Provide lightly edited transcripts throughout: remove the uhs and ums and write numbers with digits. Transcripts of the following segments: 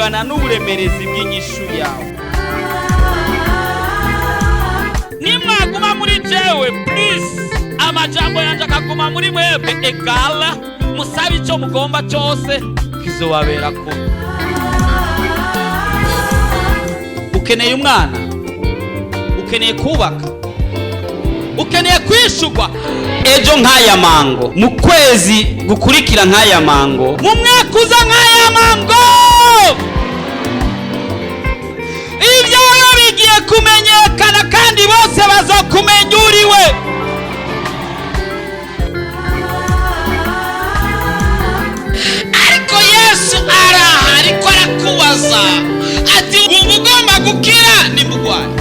Bungana n'uburemerezi bw'inyishu yawe. Nimwaguma muri jewe, please, amajambo yanjye akaguma muri mwebwe, egala musabe icyo mugomba cyose, kizobabera ko. Ukeneye umwana, ukeneye kubaka, ukeneye kwishurwa ejo nk'aya mango, mu kwezi gukurikira nk'aya mango, mu mwaka uza nk'aya mango. Ibyawe bigiye kumenyekana kandi bose bazokumenya uriwe. Ariko Yesu araha, ariko arakubaza ati: "Wumva ugomba gukira nimugwaye?"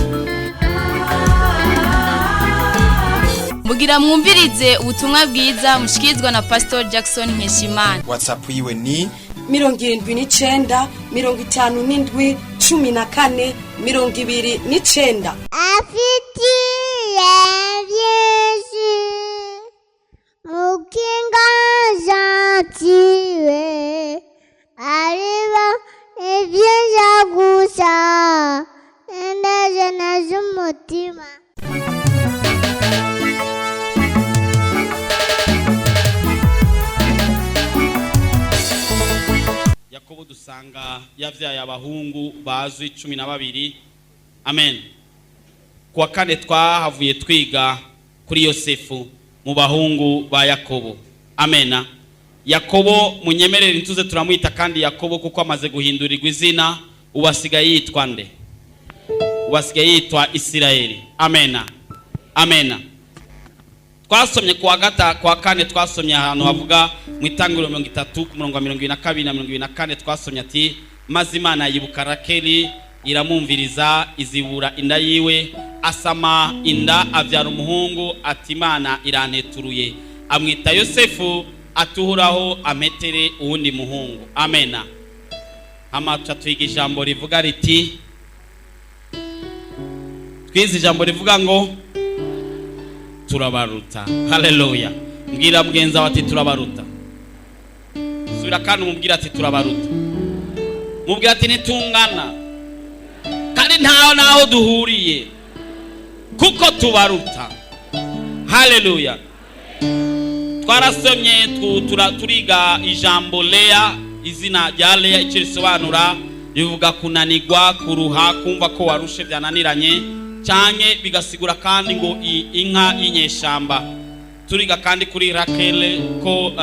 Mugira mwumvirize ubutumwa bwiza mushikirizwa na Pastor Jackson Nkeshimana. WhatsApp yiwe ni 79 57 14 29. Afitiye byinshi mukinga gentile, ariba ibyiza gusa indajana z'umutima. Yakobo dusanga yabyaye abahungu bazwi 12. Amen. Kuwa kane twahavuye twiga kuri Yosefu mu bahungu ba Yakobo. Amena. Yakobo, munyemerere ntuze turamwita kandi Yakobo, kuko amaze guhindurirwa izina. Ubu asigaye yitwa nde? Ubu asigaye yitwa Isirayeli. Amena, amena. Twasomye kuwa gata, kuwa kane twasomye ahantu havuga mu Itangiriro 30 ku murongo wa 22 na 24. Twasomye ati: "Maze Imana yibuka Rakeli, iramwumviriza, izibura inda yiwe, asama inda, abyara umuhungu, ati: 'Imana iranteturuye.' Amwita Yosefu, atuhuraho ampetere uwundi muhungu." Amena. Hama tuca twiga ijambo rivuga riti, twize ijambo rivuga ngo turabaruta. Haleluya! Mbwira mugenzi wawe ati: "Turabaruta." Subira kandi umubwira ati: "Turabaruta." Mubwira ati: "Ntitungana kandi ntaho naho duhuriye kuko tubaruta." Haleluya! Twarasomye, turiga ijambo Leya, izina rya Leya icyo risobanura. Rivuga kunanigwa, kuruha, kumva ko warushe byananiranye cyane. Bigasigura kandi ngo inka y'inyeshamba. Turiga kandi kuri Rakele ko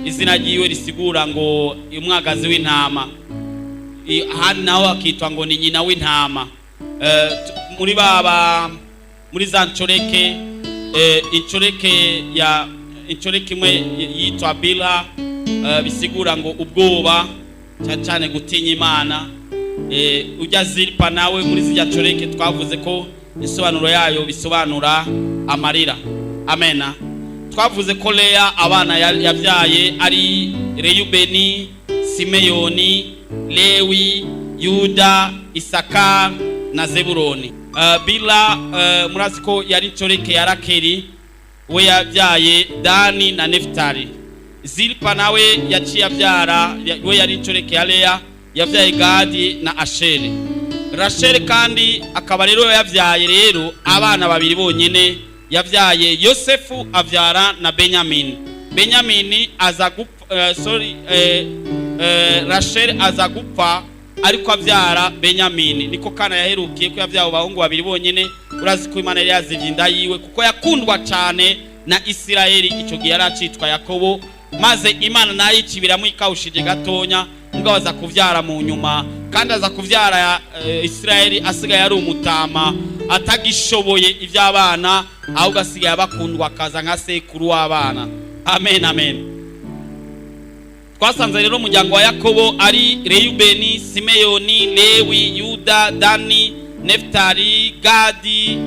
izina ryiwe risigura ngo umwagazi w'intama. Ahandi naho akitwa ngo ni nyina w'intama. Muri baba muri za ncoreke, incoreke ya incoreke imwe yitwa Bila, bisigura ngo ubwoba, cyane cyane gutinya Imana. Ujya Zilipa nawe muri zijya ncoreke, twavuze ko insobanuro yayo bisobanura amarira. Amena. Twavuze ko Leya abana yabyaye ari Reyubeni, Simeyoni, Lewi, Yuda, Isakar na Zebuloni. Bila, murazi ko yari incoreke ya Rakeli, we yabyaye Dani na Nefutali. Zilipa nawe yaciye abyara, we yari incoreke ya Leya, yabyaye Gadi na Asheri. Rasheli kandi akaba rero yabyaye rero abana babiri bonyine. Yabyaye Yosefu, abyara na Benyamini. Benyamini aza gupfa, sorry, Rasheli aza gupfa ariko abyara Benyamini. Niko kana yaherukiye ko yabyaye abahungu babiri bonyine. Urazi ko Imana yari yazivye inda yiwe kuko yakundwa cyane na Isirayeli. Icyo gihe yari acitwa Yakobo, maze Imana nayo ikibiramo ikawushije gatonya, mugabo aza kuvyara mu nyuma. Kandi aza kuvyara Isirayeli asigaye ari umutama, atagishoboye iby'abana, ahubwo asigaye abakundwa, akaza nka sekuru w'abana. Amen, amen. Twasanze rero umuryango wa Yakobo ari Reyubeni, Simeyoni, Lewi, Yuda, Dani, Nefutali, Gadi,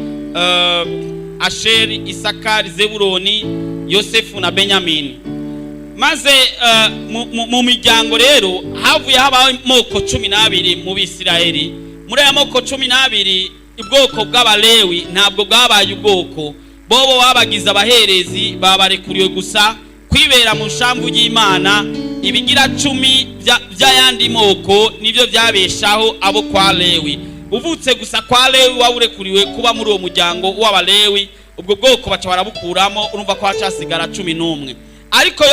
Asheri, Isakari, Zebuloni, Yosefu na Benyamini. Maze mu miryango rero havuye habaho amoko 12 mu Bisirayeli. Muri aya moko 12, ubwoko bw'Abalewi ntabwo bwabaye ubwoko. Bobo babagize abaherezi, babarekuriwe gusa kwibera mu shamvu ry'Imana. Ibigira cumi by'ayandi moko nibyo byabeshaho abo kwa Lewi. Uvutse gusa kwa Lewi, waba urekuriwe kuba muri uwo muryango w'Abalewi. Ubwo bwoko baca barabukuramo, urumva ko hacasigara 11. Ariko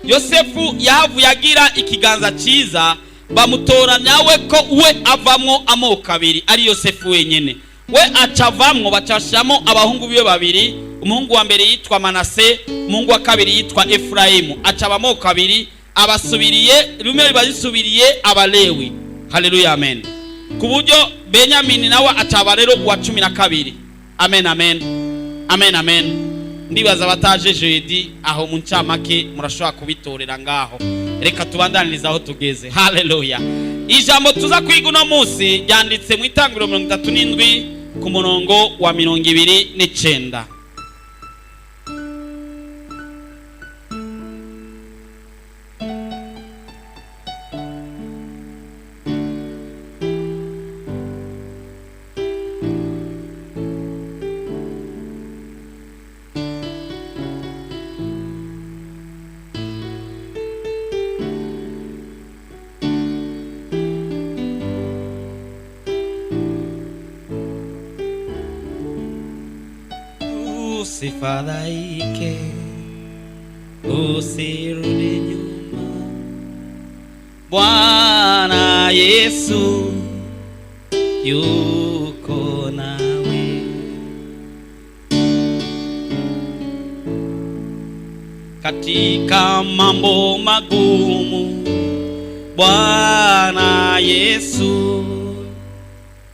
Yosefu yahavuye agira ikiganza cyiza, bamutoranya we ko we avamwo amoko abiri, ari Yosefu wenyine. We acavamwo, bacashamo abahungu biwe babiri. Umuhungu wa mbere yitwa Manase, umuhungu wa kabiri yitwa Efurayimu. Acaba amoko abiri, abasubiriye rimwe riba risubiriye Abalewi. Haleluya, amen. Ku buryo Benyamini nawe acaba rero uwa 12. Amen, amen, amen, amen. Ndibaza abataje jeudi, aho mu ncamake murashobora kubitorera ngaho. Reka tubandanirize aho tugeze. Haleluya. Ijambo tuza kwiga uno munsi ryanditse mu Itangiriro 37 ku murongo wa 29. Usifadhaike, usirudi nyuma. Bwana Yesu yuko nawe. Katika mambo magumu, Bwana Yesu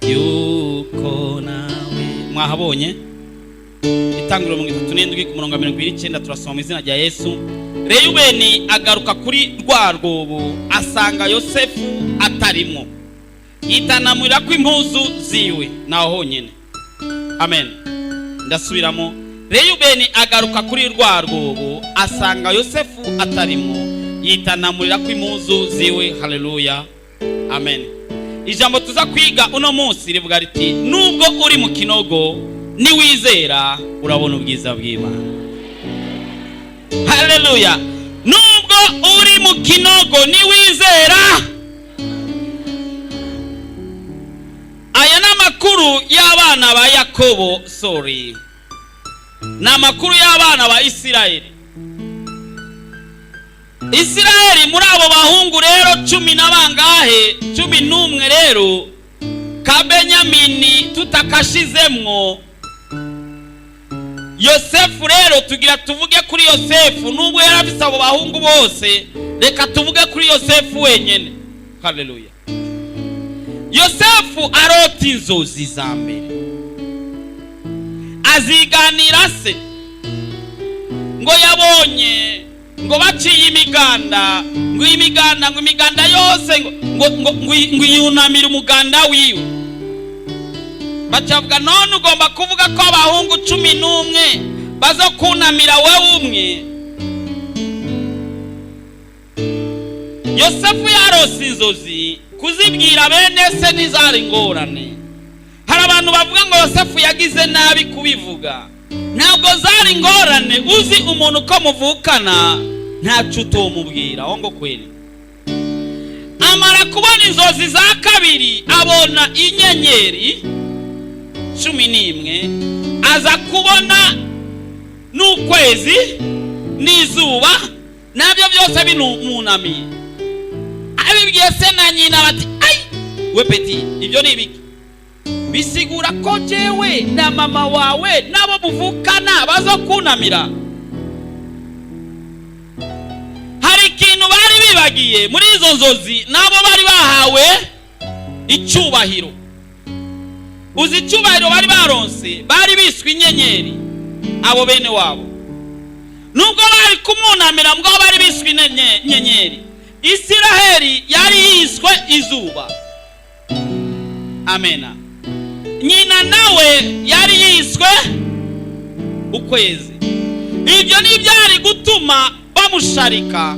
yuko nawe. Mwahabonye Itangiriro 37 ku murongo wa 29, turasoma mu izina rya Yesu. Reyubeni agaruka kuri rwa rwobo, asanga Yosefu atarimo, yitanamurira ko impuzu ziwe. Naho honyine. Amen. Ndasubiramo: Reyubeni agaruka kuri rwa rwobo, asanga Yosefu atarimo, yitanamurira ko impuzu ziwe. Haleluya, amen. Ijambo tuza kwiga uno munsi rivuga riti: "Nubwo uri mu kinogo, niwizera urabona ubwiza bw'Imana." Haleluya. Nubwo uri mu kinogo, niwizera. Aya ni amakuru y'abana ba Yakobo, sorry, ni amakuru y'abana ba Isirayeli. Isirayeli muri abo bahungu rero cumi na bangahe? 11 rero, ka Benyamini tutakashizemwo. Yosefu rero, tugira tuvuge kuri Yosefu. Nubwo yari afise abo bahungu bose, reka tuvuge kuri Yosefu wenyine. Haleluya. Yosefu arota inzozi za mbere, aziganira se ngo yabonye ngo baciye imiganda, ngo imiganda, ngo imiganda yose ngo yunamire umuganda wiwe. Bacavuga: "None ugomba kuvuga ko abahungu 11 baza kunamira wewe umwe?" Yosefu yarose inzozi, kuzibwira bene se ntizari ingorane. Hari abantu bavuga ngo Yosefu yagize nabi kubivuga. Ntabwo zari ingorane. Uzi umuntu uko muvukana, ntacyo utomubwira aho ngo kweri. Amara kubona inzozi za kabiri, abona inyenyeri 11, aza kubona n'ukwezi n'izuba, nabyo byose bimunamiye. Abibwiye se na nyina bati: "Ayi we petit, ibyo ni ibiki? Bisigura ko jewe na mama wawe nabo muvukana bazo kunamira?" Hari ikintu bari bibagiye muri izo nzozi: nabo bari bahawe icyubahiro. Uzi icyubahiro bari baronse? Bari biswe inyenyeri. Abo bene wabo, nubwo bari kumwunamira, mbwo bari biswe inyenyeri. Isiraheli yari yiswe izuba. Amena. Nyina nawe yari yiswe ukwezi. Ibyo ntibyari gutuma bamusharika,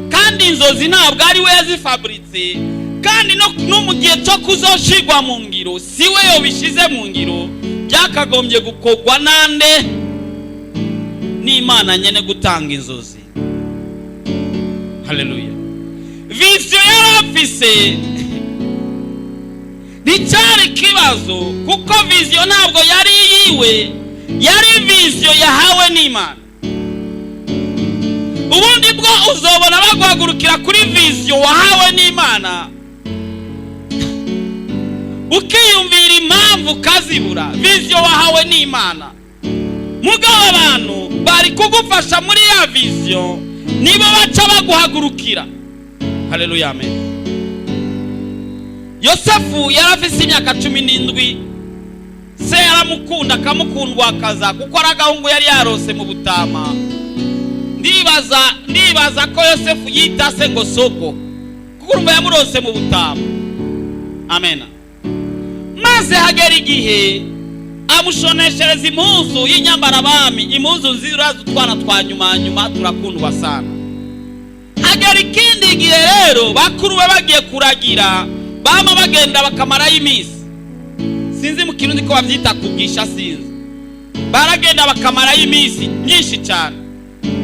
kandi inzozi ntabwo ari we yazifaburitse, kandi no mu gihe cyo kuzoshigwa mu ngiro si we yobishyize mu ngiro. Byakagombye gukorwa nande? N'Imana nyene gutanga inzozi. Haleluya! Vision yari afise nticyari ikibazo, kuko vision ntabwo yari iyiwe, yari vision yahawe n'Imana. Ubundi bwo uzobona baguhagurukira kuri vision wahawe n'Imana, ukiyumvira impamvu ukazibura. Vision wahawe n'Imana, mugabo abantu bari kugufasha muri ya vision nibo baca baguhagurukira. Haleluya, amen. Yosefu yari afise imyaka 17. Se yaramukunda, akamukundwakaza, kuko ari agahungu yari yarose mu butama. Ndibaza ko Yosefu yita se ngo soko, kuko urumva yamurose mu butama. Amena. Maze hagera igihe amushoneshereza impuzu y'inyambarabami, impuzu nziza. Utwana twa nyuma nyuma turakundwa sana. Hagera ikindi gihe rero, bakuru be bagiye kuragira, bama bagenda bakamarayo iminsi. Sinzi mu Kirundi ko babyita kugisha, sinzi. Baragenda bakamarayo iminsi myinshi cyane.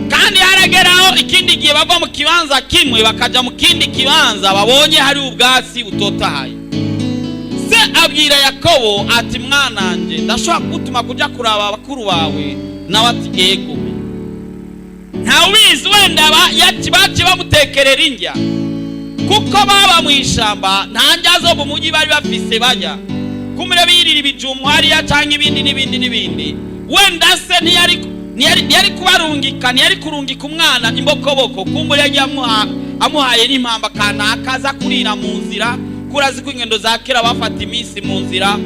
Kandi harageraho ikindi gihe bava mu kibanza kimwe bakaja mu kindi kibanza, babonye hari ubwatsi butotahaye. Se abwira Yakobo ati: "Mwananje, ndashobora kugutuma kuja kuraba bakuru bawe?" Nawe ati: "Ego." Ntawubizi, wenda baci bamutekerera indya, kuko baba mu ishamba, nta ndya zo mu mujyi bari bafise bajya kumire, birira ibijumbu hariya cyangwa ibindi n'ibindi n'ibindi. Wenda se ntiyari kubarungika, ntiyari kurungika umwana imbokoboko. Kumbura yagiye amuhaye n'impamba kanaka aza kurira mu nzira, kurazi ko ingendo za kera bafata iminsi mu nzira.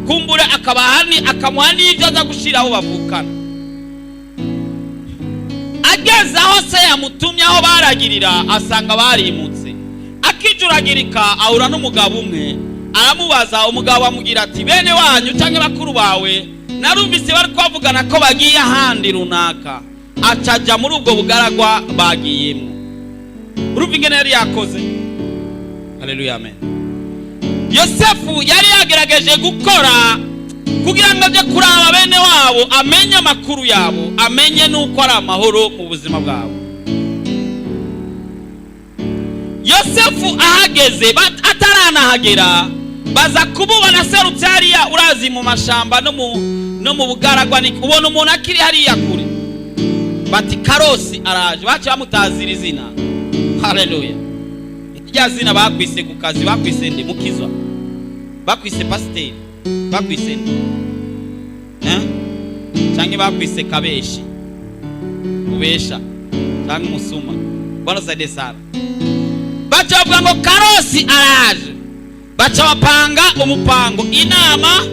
Kumbura akabaha akamuha n'ibyo aza gushira aho bavukana. Ageze aho se yamutumye, aho baragirira, asanga barimutse. Akijuragirika, ahura n'umugabo umwe, aramubaza. Umugabo amubwira ati: "Bene wanyu cyangwa bakuru bawe narumvise bari kubavugana ko bagiye ahandi runaka." Acaja muri ubwo bugaragwa bagiyemo. Urumva ingene yari yakoze? Haleluya, amen. Yosefu yari yagerageje gukora kugira ngo ajye kuraba bene wabo, amenye amakuru yabo, amenye n'uko ari amahoro mu buzima bwabo. Yosefu ahageze, ataranahagera, baza kumubona aserutse hariya. Urazi mu mashamba no mu bugaragwa, ubona umuntu akiri hariya kure, bati: "Karosi araje." Baca bamutazira izina. Haleluya! Rya zina bakwise ku kazi, bakwise nde? Mukizwa bakwise, pasiteri bakwise nde, eh? Canke bakwise kabeshi, ubesha, canke umusuma? Bwana saidie sana. Baca bavuga ngo: "Karosi araje." Baca bapanga umupango, inama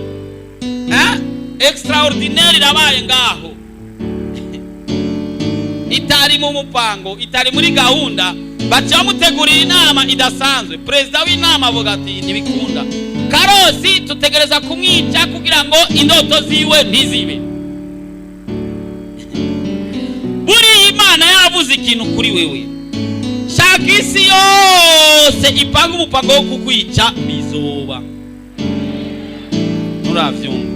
extraordinaire irabaye ngaho, itari mu mupango, itari muri gahunda. Baca bamutegurira inama idasanzwe. Perezida w'inama avuga ati: "Ntibikunda, Karosi tutegereza kumwica kugira ngo indoto ziwe ntizibe." Buriya Imana yaravuze ikintu kuri wewe, shaka isi yose ipanga umupango wo kukwica, bizoba. Nturavyumva?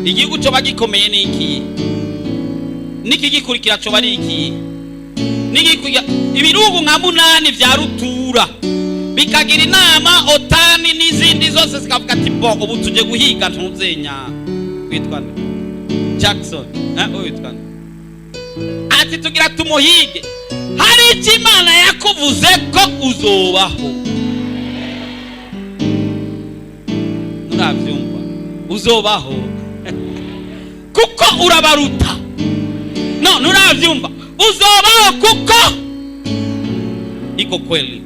Igihugu coba gikomeye ni iki, n'ikigikurikira coba ari iki, n'igikurikira. Ibihugu nka munani vya rutura bikagira inama, OTAN n'izindi zose zikavuga ati: "Bo ubu tuje guhiga ntuzenya witwa nde? Jackson, eh, uyu witwa nde?" Ati: "Tugira tumuhige." Hari icyo Imana yakuvuze ko uzobaho. Nturabyumva? Uzobaho kuko urabaruta. No, nturabyumva? Uzobaho kuko iko kweli.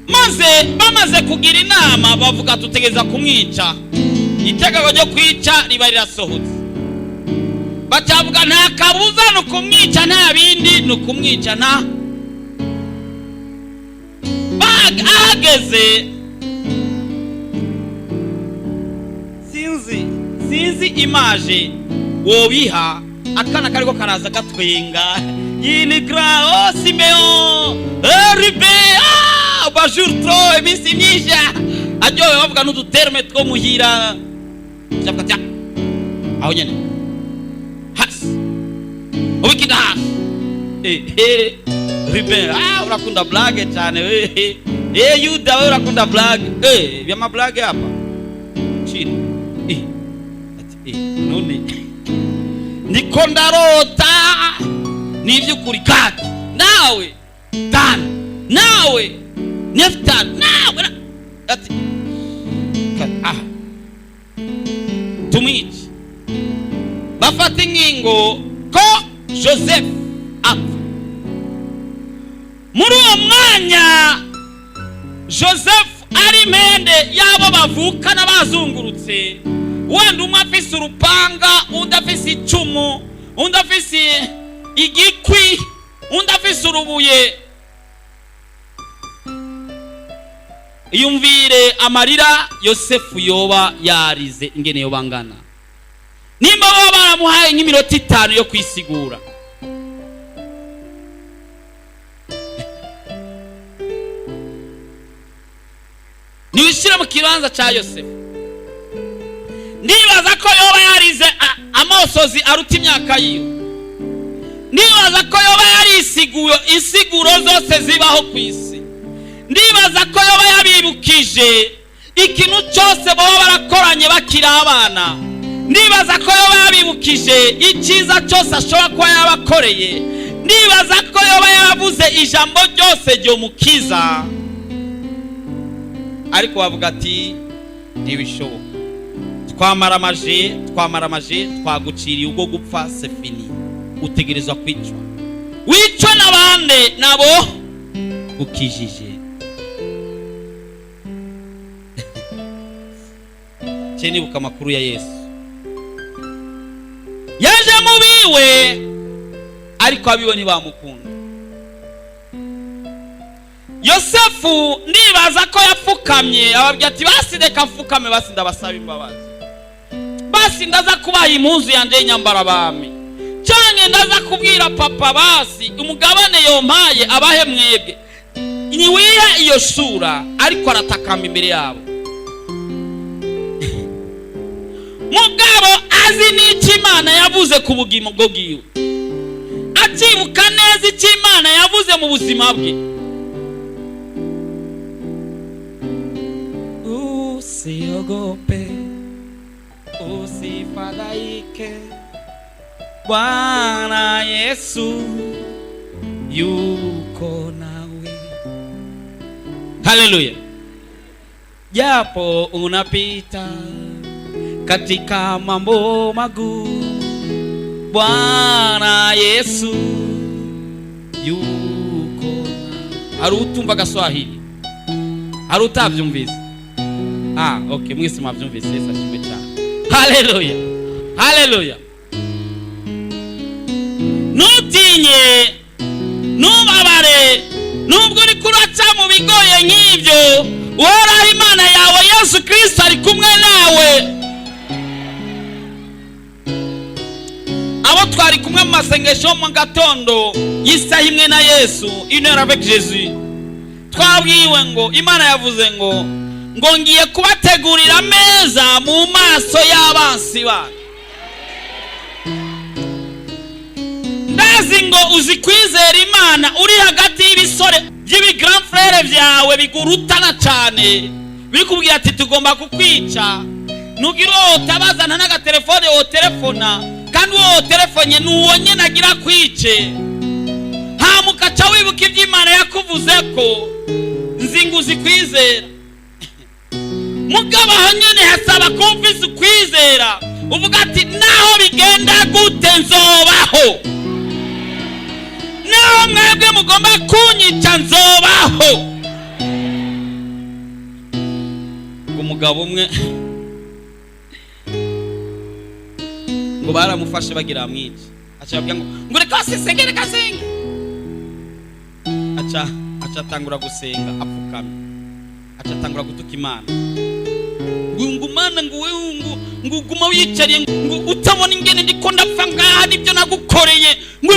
Maze bamaze kugira inama, bavuga: "Tutegereza kumwica." Itegeko ryo kwica riba rirasohotse. Bacavuga: "Nta kabuza, ni ukumwica, nta bindi, ni ukumwica." Nta ahageze, sinzi image wobiha akana kariko karaza gatwenga yinikra: "Oh Simeon, oh Ruben, ah bonjour, trop iminsi myinshi." Aryohewe, bavuga n'uduterme two muhira. Cavuga ati: "Ah, aho nyene hasi, ubikina hasi." Eh, eh, Ruben, ah, urakunda blague cyane we. Eh, Yuda, we urakunda blague. Eh, byama blague hapa chini. Eh, ati eh, none ndiko ndarota ni iby'ukuri? Gadi nawe, Dan nawe, Neftali nawe ati ah, tumwice. Bafata ingingo ko Joseph apfa. Muri uwo mwanya Joseph ari impende y'abo bavukana bazungurutse, wenda umwe afise urupanga, undi afise icumu, undi afise igikwi, undi afise urubuye. Iyumvire amarira Yosefu yoba yarize, ingene yoba angana, nimba baba baramuhaye nk'iminota 5 yo kwisigura. Niwishyire mu kibanza cya Yosefu. Ndibaza ko yoba yarize amosozi aruta imyaka yiwe. Ndibaza ko yoba yarisiguye insiguro zose zibaho ku isi. Ndibaza ko yoba yabibukije ikintu cyose baba barakoranye bakiri abana. Ndibaza ko yoba yabibukije icyiza cyose ashobora kuba yabakoreye. Ndibaza ko yoba yaravuze ijambo ryose ryomukiza, ariko bavuga ati: "Ntibishoboka, twamaramaje, twamaramaje, twaguciriye ubwo gupfa, c'est fini, utegerezwa kwicwa." Wicwa n'abande? Nabo ukijije. Cye nibuka amakuru ya Yesu. Yaje mu biwe, ariko abiwe ntibamukunda. Yosefu ndibaza ko yapfukamye, ababwira ati: "Basi reka mfukame, basi ndabasaba imbabazi, basi ndaza kubaha impuzu yanjye y'inyambara abami, cyane ndaza kubwira papa basi umugabane yompaye abahe mwebwe." Ntiwiha iyo sura, ariko aratakamba imbere yabo. Mugabo azi n'icyo Imana yavuze ku bugingo bwiwe, akibuka neza icyo Imana yavuze mu buzima bwe. Usiogope, usifadhaike, Bwana Yesu yuko nawe. Haleluya! Japo unapita katika mambo magumu, Bwana Yesu yuko nawe. Hari utumva Gaswahili? Hari utabyumvise? Ah, okay, mwese mwabyumvise. Yesu ashimwe cyane. Haleluya, haleluya! Ntutinye, ntubabare, nubwo uri kuraca mu bigoye nk'ibyo. Uhoraho Imana yawe, Yesu Kirisito, ari kumwe nawe. Abo twari kumwe mu masengesho yo mu gatondo y'isaha imwe na Yesu, une heure avec Jésus, twabwiwe ngo Imana yavuze ngo ngiye kubategurira ameza mu maso y'abansi banyu. Ndazi ngo uzi kwizera Imana uri hagati y'ibisore by'ibi grand frère byawe bigurutana cyane, bikubwira ati: "Tugomba kukwica." Nugira uwo utabazana n'agatelefone wotelefona, kandi uwo wotelefone ni uwo nyine agira kwice. Hama ukaca wibuka ibyo Imana yakuvuze ko nzi ngo uzi kwizera. Mugabo aho nyine hasaba kumvise ukwizera, uvuga ati: "Naho bigenda gute nzobaho, naho mwebwe mugomba kunyica nzobaho." Umugabo umwe ngo baramufashe bagira bamwice, aca ababwira ngo reka basisenge, reka senge. Aca atangura gusenga apfukamye, aca atangura gutuka Imana ngo Mana, ngo wewe, ngo uguma wiyicariye, ngo utabona ingene ndiko ndapfa ngaha nibyo nagukoreye, ngo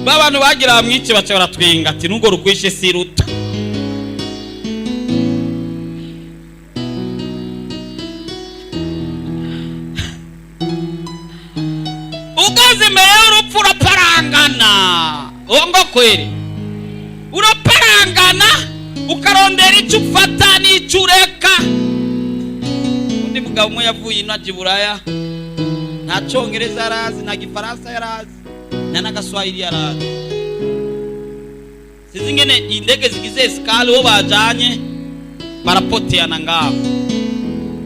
ba bantu bagira bamwice baca baratwenga ati: "Nubwo rukwishe si ruto." Ugeze imbere y'urupfu. Uraparangana ngo kweri, uraparangana, ukarondera icyo ufata n'icyo ureka. Undi mugabo umwe yavuye ino aja i Buraya, nta Cyongereza yarazi, nta Gifaransa yarazi, nta n'Agaswahili yarazi. Sinzi ingene indege zigize escale, uwo bajanye barapoteyana ngaho.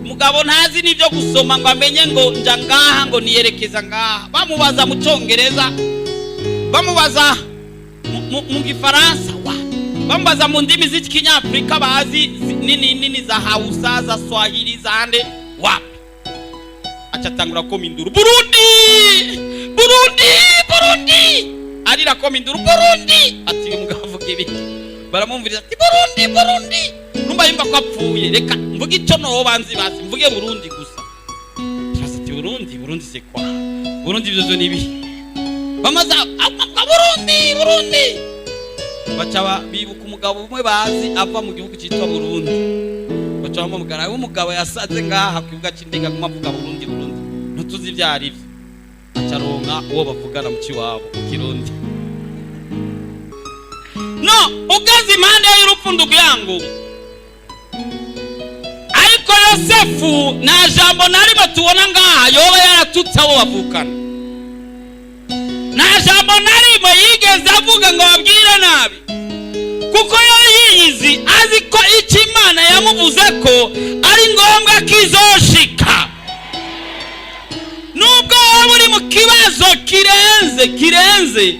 Mugabo ntazi n'ibyo gusoma ngo amenye ngo nja ngaha, ngo niyerekeza ngaha. Bamubaza mu Cyongereza, bamubaza mu Gifaransa, wa bamubaza mu ndimi z'ikinyafurika bazi nini nini, za Hausa, za Swahili, zande, wapi. Aca atangura koma induru: "Burundi, Burundi, Burundi!" Arira, koma induru: "Burundi!" Ati: "Uyu mugabo avuga ibiki?" Baramwumviriza, ati: "Burundi, Burundi!" Numva yumva ko apfuye. "Reka mvuge icyo noba nzi, basi mvuge Burundi gusa." Turaza ati: "Burundi, Burundi, c'est quoi Burundi? Ivyo vyo nibi?" Bamaze avuga "Burundi, Burundi", baca bibuka umugabo umwe bazi ava mu gihugu cyitwa Burundi. Baca bamuhamagara: "Umugabo yasaze ngaha ku kibuga c'indege, aguma avuga Burundi, Burundi, ntituzi ivyo ari vyo." Aca aronka uwo bavugana mu ciwabo, mu Kirundi. No ugeze impande y'urupfu, ndugu yangu. Ariko Yosefu nta jambo na rimwe tubona ngaha yoba yaratutse abo bavukana. Nta jambo na rimwe yigeze avuga ngo babwire nabi, kuko yo yiyizi, azi ko icyo Imana yamuvuze ko ari ngombwa kizoshika. Nubwo waba uri mu kibazo kirenze, kirenze,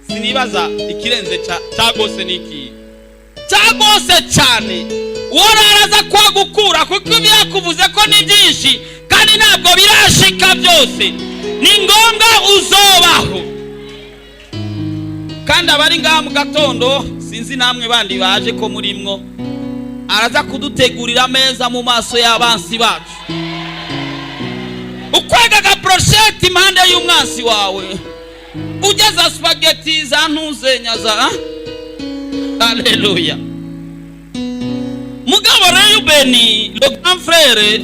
sinibaza ikirenze cya gose ni iki, cya gose cyane, woraraza kwagukura, kuko ibyo yakuvuze ko ni byinshi kandi ntabwo birashika byose. Ni ngombwa uzobaho. Kandi abari ngaha mu gatondo, sinzi namwe bandi baje ko murimwo, araza kudutegurira ameza mu maso y'abansi bacu. Ukwega agabrochette impande y'umwansi wawe, ugeza spaghetti za ntuzenya za haleluya. Mugabo Reyubeni, le grand frère,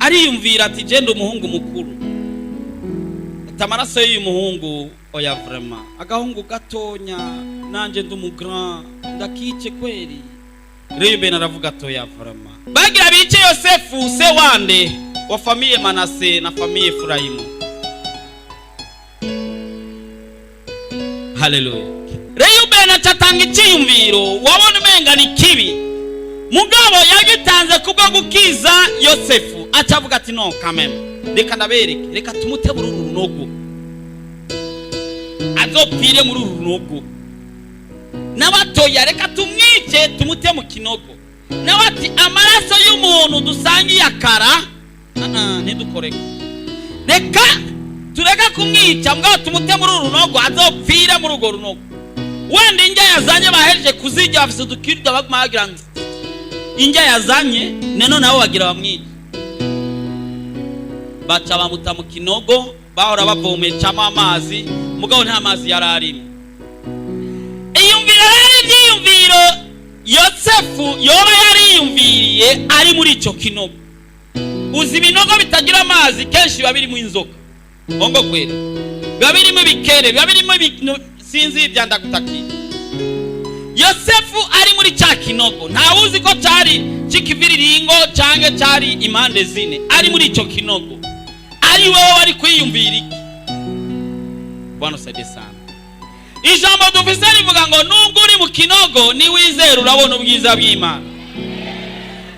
ariyumvira ati: "Genda, umuhungu mukuru," ati: "Amaraso y'uyu muhungu, oya, vraiment, agahungu gatonya, nanje ndi umugrand, ndakice kweri." Reyubeni aravuga ati: "Oya, vraiment." Bagira bice Yosefu, se wande wa famille Manase na famille Efurayimu. Haleluya! Reyubeni aca atanga icyiyumviro wabona umenga ni kibi, mugabo yagitanze kubwo gukiza Yosefu. Aca avuga ati: "No kameme, reka ndabereke, reka tumute muri uru runogo, azopfire muri uru runogo." N'abatoya: "Reka tumwice, tumute mu kinogo." Nawe ati: "Amaraso y'umuntu dusangiye akara, ah, ah, ntidukoreko. Reka tureke kumwica, mugabo tumute muri uru runogo, azopfire muri urwo runogo." Wenda indya yazanye bahereje kuzirya, bafise udukirwa, baguma bagira ngo indya yazanye neno, nabo bagira bamwica. Baca bamuta mu kinogo bahora bavomecamo amazi, mugabo nta mazi yari arimo. Iyumviro rero, ibyiyumviro Yosefu yoba yariyumviriye ari muri icyo kinogo. Uzi ibinogo bitagira amazi kenshi biba birimo inzoka, bongo kwera, biba birimo ibikere, biba birimo ibintu sinzi ibyandagutakiye. Yosefu ari muri cya kinogo, ntawe uzi ko cyari cy'ikiviriringo cyangwa cyari impande zine. Ari muri icyo kinogo, ari wowe wari kwiyumvira iki? Bwana usaidie sana. Ijambo dufise rivuga ngo nubwo uri mu kinogo, niwizera urabona ubwiza bw'Imana.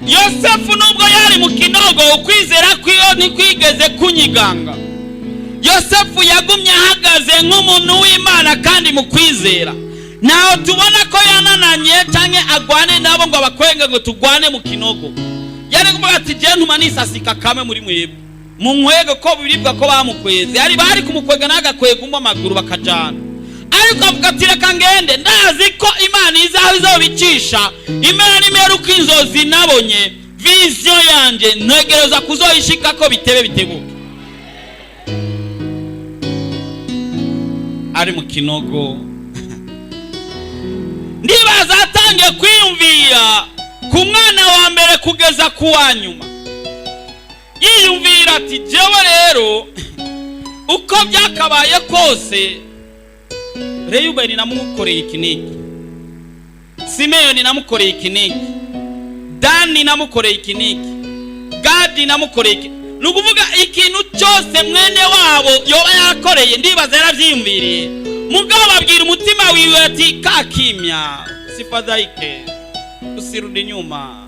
Yosefu nubwo yari mu kinogo, ukwizera kwiyo ntikwigeze kunyiganga. Yosefu yagumye ahagaze nk'umuntu w'Imana kandi mu kwizera. Ntaho tubona ko yanananye cyangwa agwane nabo ngo abakwenge ngo tugwane mu kinogo. Yari kuvuga ati: "Jye ntuma nisasika kamwe muri mwebwe mu nkwego." Ko biribwa ko bamukweze, yari bari kumukwega n'agakwega umwe amaguru bakajana. Ariko avuga ati: "Reka ngende, ndazi ko Imana izi aho izobicisha. Imana nimeruka inzozi nabonye, vision yanjye ntegereza kuzoyishika ko bitebe bitebuke." Ari mu kinogo, ndibaza atangiye kwiyumvira ku mwana wa mbere kugeza ku wa nyuma, yiyumvira ati: "Jewe rero Uko byakabaye kose, Reyubeni namukoreye iki n'iki, Simeyoni namukoreye iki n'iki, Dani namukoreye iki n'iki, Gadi namukoreye iki. Ni ukuvuga ikintu cyose mwene wabo yoba yakoreye, ndibaza yarabyiyumviriye. Mugabo babwira umutima wiwe ati: "Kaa kimya, usifadhaike, usirudi nyuma.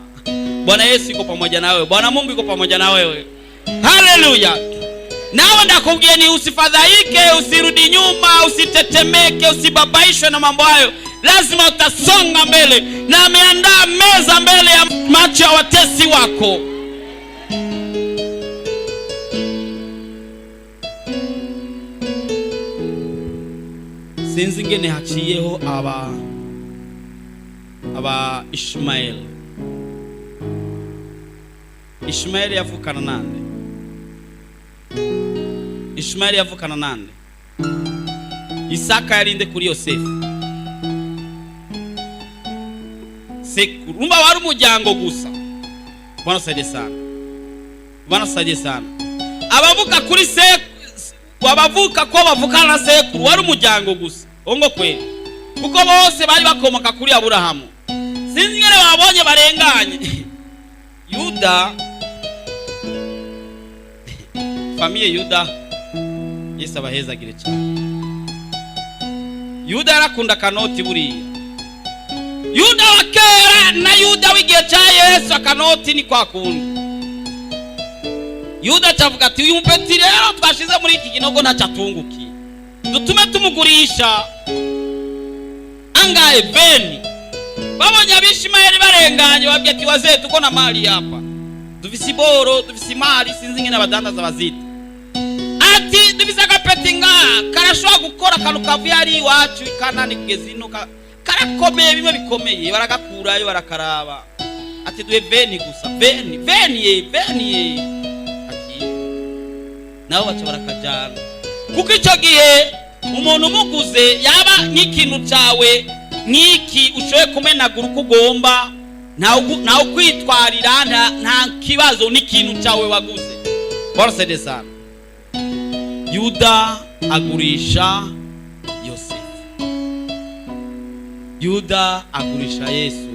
Bwana Yesu yuko pamoja nawe, Bwana Mungu yuko pamoja na wewe." Haleluya! Nawe ndakubwiye ni usifadhaike, usirudi nyuma, usitetemeke, usibabaishwe na mambo hayo. Lazima utasonga mbele, na ameandaa meza mbele ya macho ya watesi wako. Sinzi ingene haciyeho aba Ishmael. Ishmael yavukana nande? Ishmael yavukana nande? Isaka yarinde kuri Yosefu? Sekuru. Urumva wari umuryango gusa. Bwana saidie sana, Bwana saidie sana. Abavuka kuri sekuru, abavuka ko bavukana na sekuru, wari umuryango gusa. Ongo kweli, kuko bose bari bakomoka kuri Aburahamu. Sinzi ingene babonye barenganye Yuda, famille Yuda. Yesu abahezagire cyane. Yuda yarakunda akanoti. Buriya Yuda wa kera na Yuda w'igihe cya Yesu, akanoti ni kwa kundi. Yuda acavuga ati: "Uyu mupeti rero twashize muri iki kinogo ntacyo atungukiye, dutume tumugurisha angahe?" 20. Babonye Abishimayeli barenganye, babwiye ati: "Wazee, tuko na mali hapa, dufise iboro, dufise imali." Sinzi ingene abadandaza bazita. Ati: "Dufise agapeti ngaha karashobora gukora akantu kavuye ari iwacu ikanani kugeza ino, karakomeye bimwe bikomeye." Baragakurayo, barakaraba. Ati: "Duhe 20 gusa, 20, 20 ye, 20 ye." Ati nabo baca barakajana, kuko icyo gihe umuntu umuguze yaba nk'ikintu cyawe, nk'iki ushoboye kumenagura uko ugomba, ntawe ukwitwarira, nta kibazo, n'ikintu cyawe waguze borosede sana. Yuda agurisha Yosefu, Yuda agurisha Yesu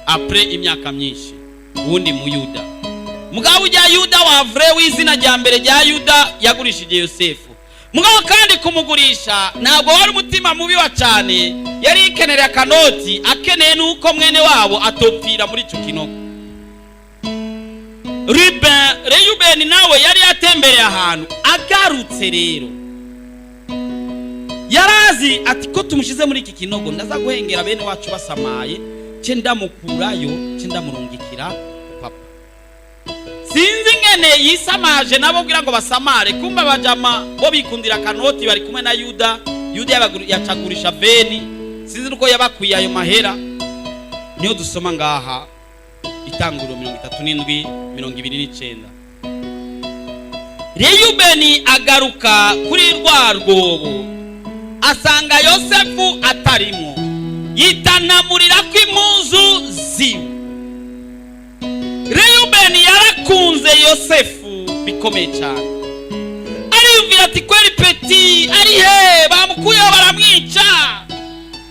après imyaka myinshi. Uwundi mu Yuda, mugabo ujya Yuda wa vrai, w'izina rya mbere rya Yuda, yagurishije Yosefu. Mugabo kandi kumugurisha ntabwo wari umutima mubi wa cyane, yari yikenereye akanoti, akeneye nuko mwene wabo atopfira muri icyo kinogo. Ruben, Reyubeni nawe yari yatembereye ahantu. Agarutse rero, yarazi ati: "Ko tumushyize muri iki kinogo, ndaza guhengera bene wacu basamaye, ce ndamukurayo, ce ndamurungikira papa." Sinzi ingene yisamaje nabo kugira ngo basamare. Kumba abajama bo bikundira akanoti, bari kumwe na Yuda. Yuda yacagurisha 20. Sinzi nuko yabakwiye ayo mahera. Niyo dusoma ngaha Itanguriro 37:29: Reyubeni agaruka kuri rwa rwobo, asanga Yosefu atarimo, yitanamurira ko impuzu ziwe. Reyubeni yarakunze Yosefu bikomeye cyane. Ariyumvira ati: "Kweri petit ari he? Bamukuyeho, baramwica."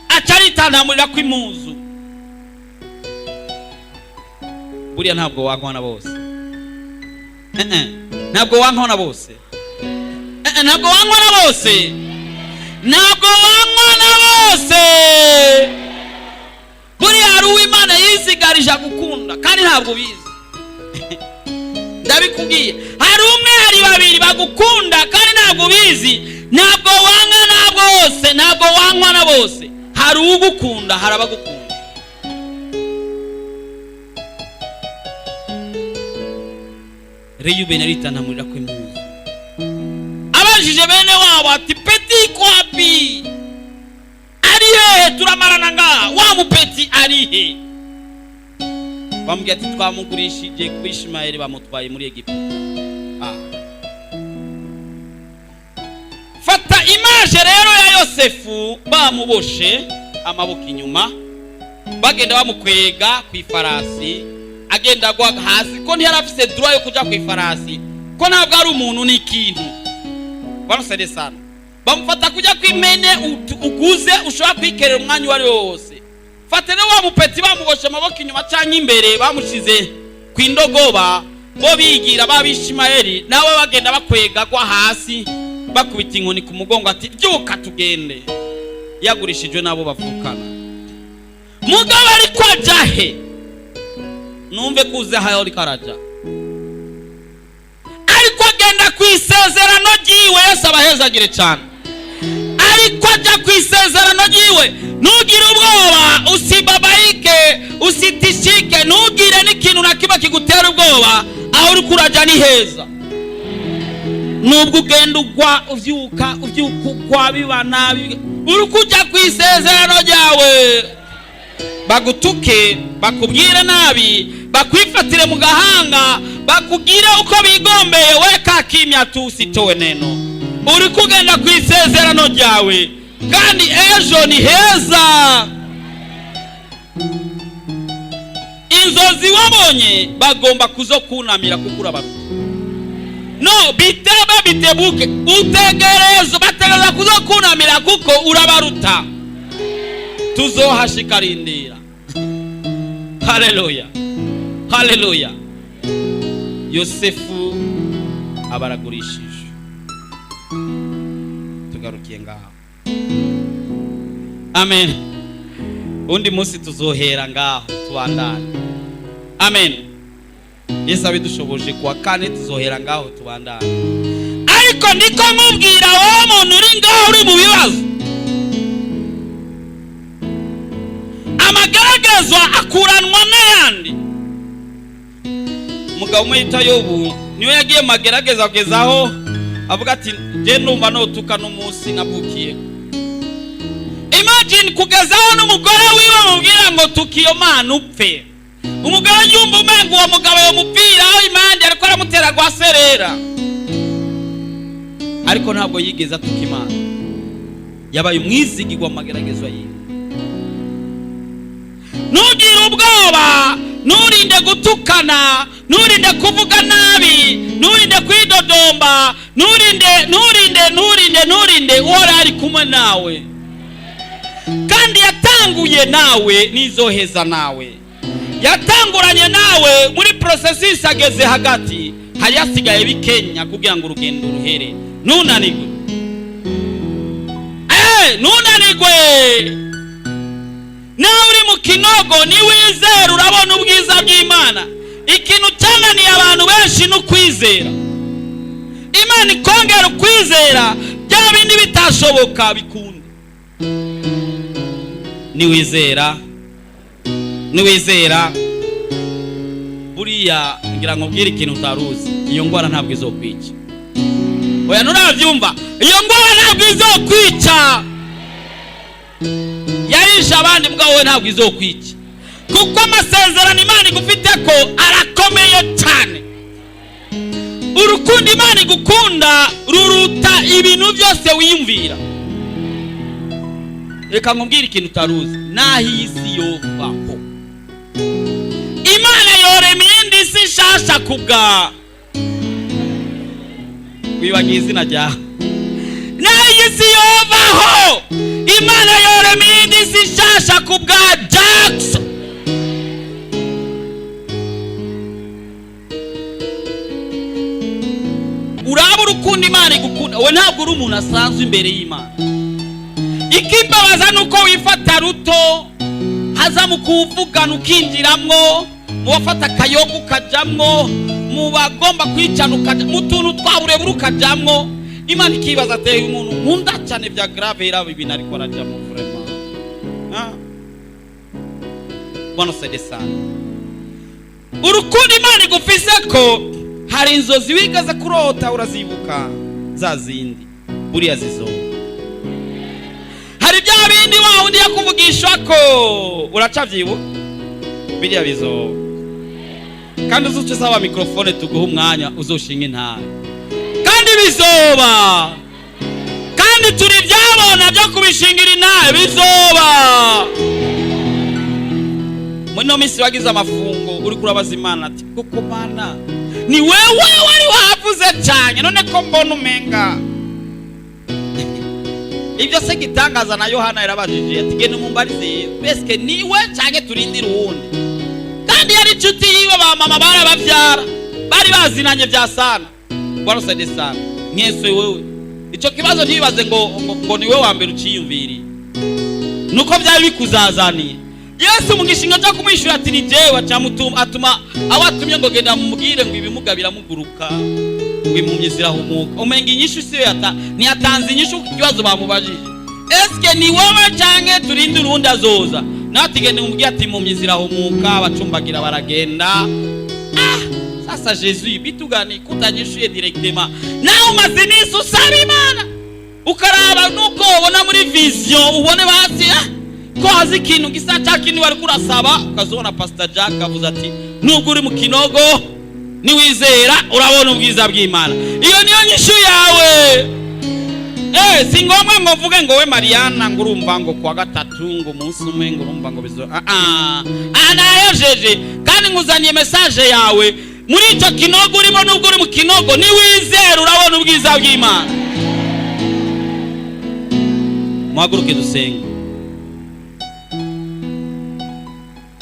Aca aritanamurira ko impuzu. Buriya ntabwo wankwa na bose. Ntabwo wankwa na bose. Ntabwo wankwa na bose, ntabwo wankwa na bose. Buriya hari uw'Imana yisigarije agukunda kandi ntabwo ubizi. Ndabikubwiye, hari umwe, hari babiri bagukunda kandi ntabwo ubizi. Ntabwo wankwa na bose, ntabwo wankwa na bose. Hari ugukunda, hari abagukunda. Reyubeni aritanamurira ko impuzu. Abajije bene wabo ati: "Petit kwapi? Ari hehe? Turamarana ngaha, wa mupeti ari he?" Bamubwira ati: "Twamugurishije ku Ishimayeli, bamutwaye muri Egiputa." Ah. Fata image rero ya Yosefu bamuboshe amaboko inyuma, bagenda bamukwega ku ifarasi, agenda agwa hasi, ko ntiyari afise droit yo kuja ku ifarasi, ko ntabwo ari umuntu, ni ikintu. Bamusaidie sana. Bamufata kujya kw'imene uguze ushobora kwikerera umwanya uwo ari wo wose. Fate rero wa mupeti bamuboshe amaboko inyuma canke imbere, bamushize ku indogoba, bo bigira babishimayeli, nawe bagenda bakwega gwa hasi, bakubita inkoni ku mugongo ati: "Byuka tugende." Yagurishijwe n'abo bavukana. Mugabo ariko aja he? Numve kuze aho ariko araja. Ariko agenda ku isezerano ryiwe. Yesu abahezagire cyane. Ariko ajya ku isezerano ryiwe. Ntugire ubwoba, usibabaike, usitishike, ntugire n'ikintu na kimwe kigutera ubwoba. Aho uri kurajya ni heza, nubwo ugenda ugwa, ubyuka, ubyuka ugwa, biba nabi. Uri kujya ku isezerano ryawe. Bagutuke, bakubwire nabi, bakwifatire mu gahanga, bakugire uko bigombeye, we kakimya tu, usitowe neno. Uri kugenda ku isezerano ryawe, kandi ejo ni heza. Inzozi wabonye bagomba kuzokunamira kuko urabaruta. No bitebe bitebuke, utegereza, bategereza kuzokunamira kuko urabaruta. Tuzohashikarindira. Haleluya, haleluya! Yosefu abaragurishije. Tugarukiye ngaho. Amen. Undi munsi tuzohera ngaho tubandane. Amen. Yesu abidushoboje, kuwa kane tuzohera ngaho tubandane. Ariko niko nkubwira, wowe muntu uri ngaho uri mu bibazo, amagaragazwa akuranwa n'ayandi. Umugabo umwe yita Yobu niwe yagiye mu magerageza kugeza aho avuga ati: "Njye numva notuka n'umunsi navukiye." Imagine, kugeza aho n'umugore wiwe amubwira ngo: "Tuka iyo Mana upfe." Umugore yumva umenga uwo mugabo yomupfira aho impande, ariko aramutera rwaserera, ariko ntabwo yigeze atuka Imana. Yabaye umwizigirwa mu mageragezwa yiwe. Ntugire ubwoba, nturinde gutukana, nturinde kuvuga nabi, nturinde kwidodomba, nturinde, nturinde, nturinde, nturinde. Uhora ari kumwe nawe, kandi yatanguye nawe nizoheza nawe. Yatanguranye nawe muri processus, ageze hagati, hari hasigaye bikenya kugira ngo urugendo ruhere. Ntunanigwe, ntunanigwe. Nawe uri mu kinogo, niwizera urabona ubwiza bw'Imana. Ikintu cyananiye abantu benshi ni ukwizera. Imana ikongera ukwizera, bya bindi bitashoboka bikunda niwizera. Niwizera, buriya ngira ngo mbwire ikintu utaruzi: iyo ndwara ntabwo izokwica. Oya, nturabyumva. Iyo ndwara ntabwo izokwica. Yarishe abandi, mbwa wowe ntabwo izokwica, kuko amasezerano Imana igufite ko arakomeye cyane. Urukundo Imana igukunda ruruta ibintu byose wiyumvira. Reka nkubwire ikintu utaruzi: naho iyi si yovaho, Imana yorema iyindi si nshasha kubwa wibagiye izina ryawe. Naho iyi si yovaho, Imana yorema iyindi si nshasha ku bwa Jackson. Uraba urukundo Imana igukunda. We ntabwo uri umuntu asanzwe imbere y'Imana. Ikimbabaza ni uko wifata ruto, haza mu kuvugana ukinjiramwo, mu bafata akayoga ukajamwo, mu bagomba kwicana ukajya mu tuntu twa burebure ukajamwo. Imana ikibaza ateye umuntu nkunda cyane bya grave, iraba ibintu ariko arajamo vraiment. Ah. Bwana saide sana. Urukundo Imana igufise ko hari inzozi wigeze kurota, urazibuka za zindi, buriya zizoba. Hari bya bindi wa wundi yakuvugisha ko uracabyibuka, biriya bizoba. Kandi uzuce usaba mikrofone tuguhe umwanya uzoshinga intara, kandi bizoba. Kandi turi byabona byo kubishingira intare, bizoba. Muri ino minsi wagize amafungo, uri kurabaza Imana ati: "Koko Mana, ni wewe wari wavuze cyane, none ko mbona umenga Ibyo se gitangaza na Yohana yarabajije ati: "Genda umumbarize, beske niwe canke turindire uwundi?" Kandi yari inshuti yiwe, ba mama barabavyara, bari bazinanye vya sana. Bwana sana mwese, wewe ico kibazo ntibibaze ngo niwe wa mbere uciyumviriye, nuko byari bikuzazaniye. Yesu mu gishinga cyo kumwishyura ati: "Ni jewe", acamutuma, atuma aho atumye ngo: "Genda mumubwire ngo ibimuga biramuguruka, ngo impumyi zirahumuka." Umenga inyishu siyo yata, ntiyatanze inyishu ku kibazo bamubajije: "Eske ni wowe canke turinde urundi azoza?" Nawe ati: "Genda mumubwire ati impumyi zirahumuka, abacumbagira baragenda." Ah, sasa Jésus bitugani kutanyishuye directement? Nawe umaze iminsi usaba Imana, ukaraba nuko ubona muri vision, ubone basi ko hazi ikintu gisa cya kindi wari kurasaba, ukazobona Pastor Jack avuze ati: "Nubwo uri mu kinogo, niwizera urabona ubwiza bw'Imana." Iyo niyo nyishu yawe. Si ngombwa ngo mvuge ngo we Mariana, ngo urumva ngo kuwa gatatu, ngo umunsi umwe, ngo urumva ngo bizo. Ah ah ah, nahejeje kandi nkuzaniye message yawe muri icyo kinogo urimo. Nubwo uri mu kinogo, niwizera urabona ubwiza bw'Imana. Muhaguruke dusenge,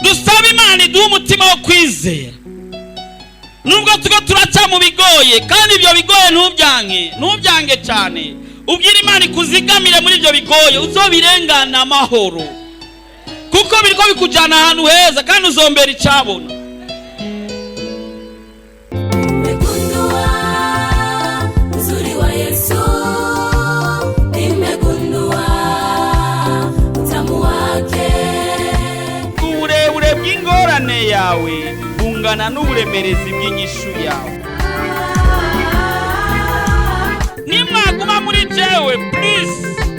dusabe Imana iduhe umutima wo kwizera nubwo tuko turaca mu bigoye. Kandi ibyo bigoye ntubyanke, ntubyange cyane. Ubwire Imana ikuzigamire muri ibyo bigoye, uzobirengana amahoro, kuko biriko bikujyana ahantu heza kandi uzombera icabona. Nimegundua uzuri wa Yesu, nimegundua utamu wake. Uburebure bw'ingorane yawe bungana n'uburemerezi bw'inyishu yawe. Nimwaguma muri jewe, please,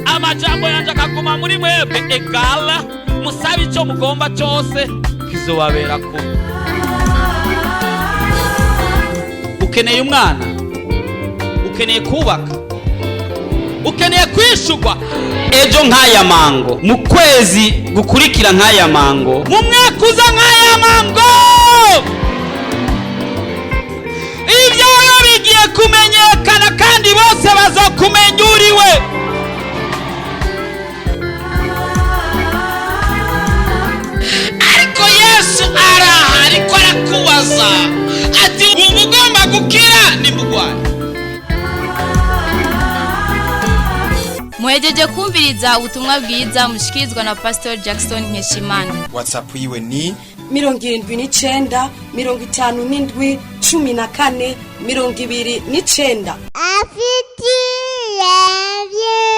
amajambo yanje akaguma muri mwebwe, egala musabe icyo mugomba cyose, kizobabera ko. Ukeneye umwana, ukeneye kubaka, ukeneye kwishurwa ejo nk'aya mango, mu kwezi gukurikira nk'aya mango, mu mwaka uza nk'aya mango. Ibyawe bigiye kumenyekana kandi bose bazokumenya uriwe. Ariko Yesu araha, ariko arakubaza ati: "Wumva ugomba gukira nimugwaye?" Muhejeje kumviriza ubutumwa bwiza mushikirizwa na Pastor Jackson Nkeshimana. WhatsApp yiwe ni 79 57 14 29. Afitiye byinshi.